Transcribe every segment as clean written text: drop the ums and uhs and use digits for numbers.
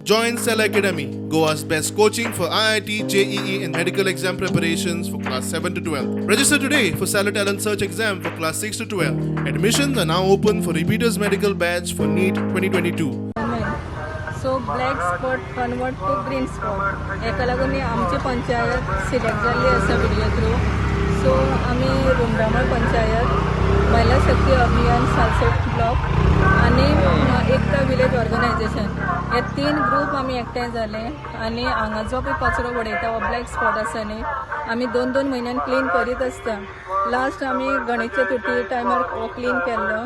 Join Cell Academy, Goa's best coaching for IIT, JEE, and medical exam preparations for class 7 to 12. Register today for Stellar Talent Search exam for class 6 to 12. Admissions are now open for repeaters medical batch for NEET 2022. So black spot convert to green spot. हेका लागून आमची panchayat select जाल्ली आसा video through. So आमी रुमडामळ पंचायत, महिला शक्ती अभियान Salcete block आनी एकता village organisation हे तीन ग्रूप आमी एकठांय जाले आनी हांगा जो पळय कचरो उडयता हो ब्लॅक स्पॉट आसा न्ही, आमी दोन दोन म्हयन्यान क्लीन करीत आसता. लास्ट आमी गणेश चतुर्थी टायमार हो क्लीन केल्लो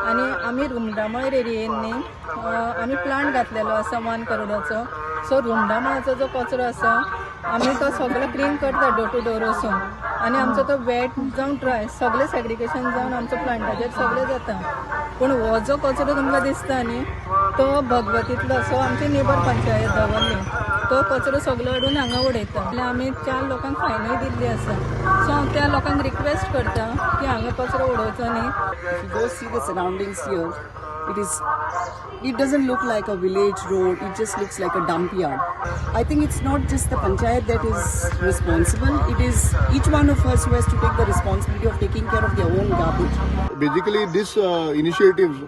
आनी आमी रुमडामळ एरियेन न्ही आमी प्लांट घातलेलो आसा 1 करोडाचो. सो रुमडामळाचो जो कचरो आसा, आमी तो सगळो क्लीन करता डोर टू डोर वचून आनी आमचो तो वेट जावन ड्राय सगळें सेग्रिगेशन जावन आमचो प्लांटाचेर सगळें जाता. पूण हो जो कचरो तुमकां दिसता न्ही, तो भगवतीतलो. सो आमची नेबर पंचायत दवर्ली तो कचरो सगळो हाडून हांगा उडयता. जाल्यार आमी चार लोकांक फायनूय दिल्ली आसा. सो हांव त्या लोकांक रिक्वेस्ट करता की हांगा कचरो उडोवचो न्ही. If you go see the surroundings here, it doesn't look like a village road. It just looks like a dump yard. I think it's not just the panchayat that is responsible. It is each one of us who has to take the responsibility of taking care of their own garbage. Basically, this initiatives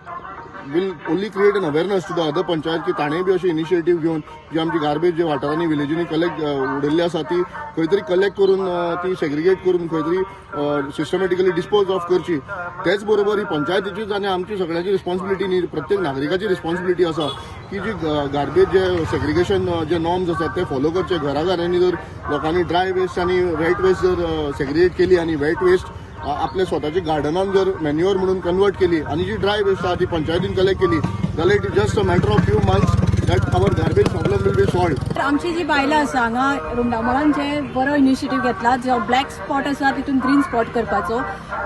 will only create an awareness to the other panchayat की ताणें बी अशें initiative घेवन जी आमची garbage जे वाठारांनी, विलेजींनी collect उडयल्ली आसा, ती खंय तरी कलेक्ट करून ती सेग्रिगेट करून खंय तरी सिस्टमॅटिकली डिस्पोज ऑफ करची. तेच बरोबर ही पंचायतीचीच आनी आमची सगळ्यांची रिस्पॉन्सिबिलिटी न्ही, प्रत्येक नागरिकाची रिस्पॉन्सिबिलिटी आसा की जी गार्बेज जे सेग्रिगेशन जे नॉर्म्स आसात ते फॉलो करचे. घराघरांनी जर लोकांनी ड्राय वेस्ट आनी वेट वेस्ट जर सेग्रिगेट केली आनी वेट वेस्ट आपल्या स्वताच्या गार्डनान जर मॅन्युअर म्हणून कन्वर्ट केली आनी जी ड्राय वेस्ट आहा ती पंचायतीन कलेक्ट केली जाल्यार it is just a matter of few months that our garbage problem will be solved. तर आमची जी बायलां आसा हांगा रुमडामळान, जे बरो इनिशिएटीव घेतला, जो ब्लॅक स्पॉट आसा तितून ग्रीन स्पॉट करपाचो.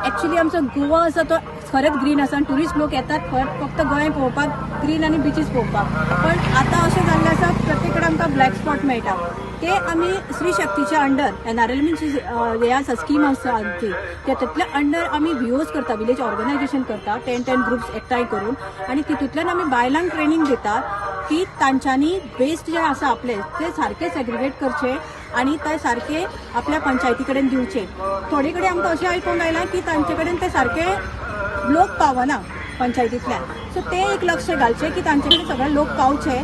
एक्चुली आमचो गोवा आसा तो खरेंच ग्रीन आसा आनी ट्युरिस्ट लोक येतात खरें फक्त गोंय पळोवपाक, ग्रीन आनी बिचीस पळोवपाक. पण आतां अशें जाल्लें आसा, प्रत्येक कडेन आमकां ब्लॅक स्पॉट मेळटा. ते आमी स्त्री शक्तीच्या अंडर एनआरएलएमची हे आसा, स्कीम आसा आमची, तेतूंतल्या अंडर आमी व्हिओज करता, विलेज ऑर्गनायझेशन करता, 10 10 ग्रुप्स एकठांय करून आनी तितूंतल्यान आमी बायलांक ट्रेनींग दितात की तांच्यांनी वेस्ट जे आसा आपले ते सारके सेग्रिगेट करचे आनी ते सारके आपल्या पंचायती कडेन दिवचे. थोडे कडेन आमकां अशें आयकूंक आयलां की तांचे कडेन ते सारके लोक पावना पंचायतींतल्यान. सो ते एक लक्ष घालचे की तांचे कडेन सगळे लोक पावचे.